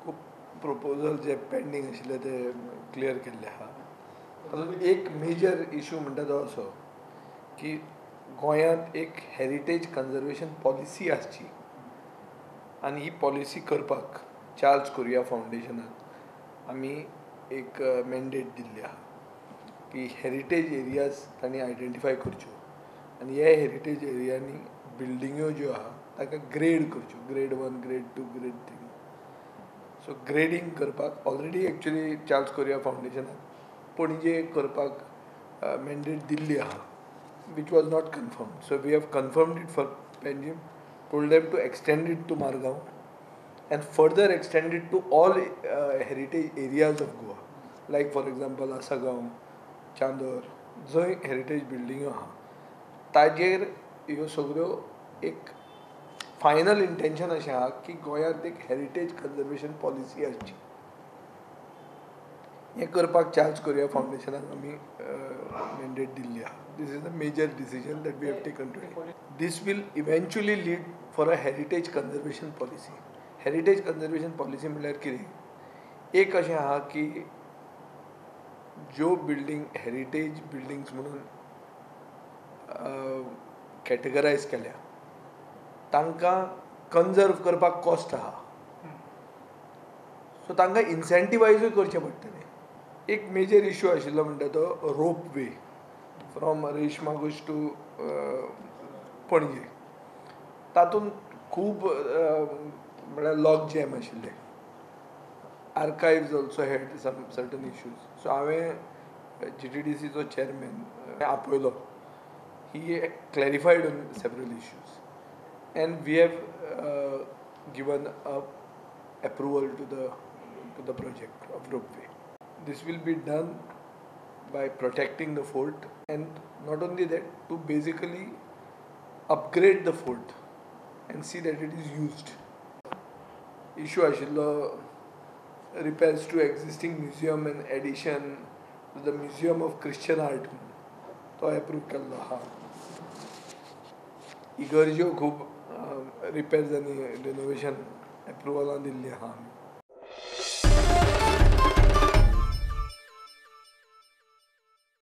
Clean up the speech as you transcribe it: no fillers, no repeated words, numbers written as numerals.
खूब प्रपोजल जे पेंडींग आशिल्ले ते क्लियर केल्ले आहा. तातूंत एक मेजर इशू म्हणटा तो असो की गोंयांत एक हेरिटेज कन्जर्वेशन पॉलिसी आसची आनी ही पॉलिसी करपाक चार्ल्स कोरिया फावंडेशनाक आमी एक मॅन्डेट दिल्ली आहा की हेरिटेज एरियाज तांणी आयडेंटिफाय करच्यो आनी ह्या हेरिटेज एरियांनी बिल्डिंग्यो ज्यो आहा ताका ग्रेड करच्यो, grade 1, grade 2, grade 3. So grading करपाक ऑलरेडी एक्चुली चार्ल्स कोरिया फावंडेशनाक पणजे करपाक मॅन्डेट दिल्ली आहा, which was not confirmed. So we have confirmed it for Panjim, told them to extend it to Margao and further extend it to all heritage areas of Goa, like for example Assagao, Chandor, जंय heritage बिल्डिंग्यो आहा ताजेर ह्यो सगळ्यो एक final intention अशें आहा की गोंयांत एक हेरिटेज कन्जर्वेशन पॉलिसी आसची. हें करपाक चार्ल्स कोरिया फावंडेशनाक आमी मॅन्डेट दिल्ली आहा. This is the major decision that we have taken today. This will eventually lead for a heritage conservation policy. Heritage conservation policy म्हणल्यार कितें, एक अशें आहा की ज्यो बिल्डींग हेरिटेज बिल्डिंग्स म्हणून कॅटेगरायज केल्या तांकां कन्जर्व करपाक कॉस्ट आहा, सो तांकां इन्सेंटिवायजूय करचें पडटलें. एक मेजर इशू आशिल्लो म्हणटा तो rope way from Reis Magos to Panaji, तातूंत खूब म्हळ्यार लॉक जॅम आशिल्ले. Archives also had some certain issues. So हांवें GTDCचो चेअरमॅन आपयलो, he clarified on several issues and we have given a approval to the project of ropeway. This will be done by protecting the fort and not only that, to basically upgrade the fort and see that it is used. Issue आशिल्लो repairs to existing museum and addition to the Museum of Christian Art, तो approve केल्लो आहा. इगर्ज्यो खूब repairs आनी renovation एप्रुवलां दिल्लीं आहा आमी.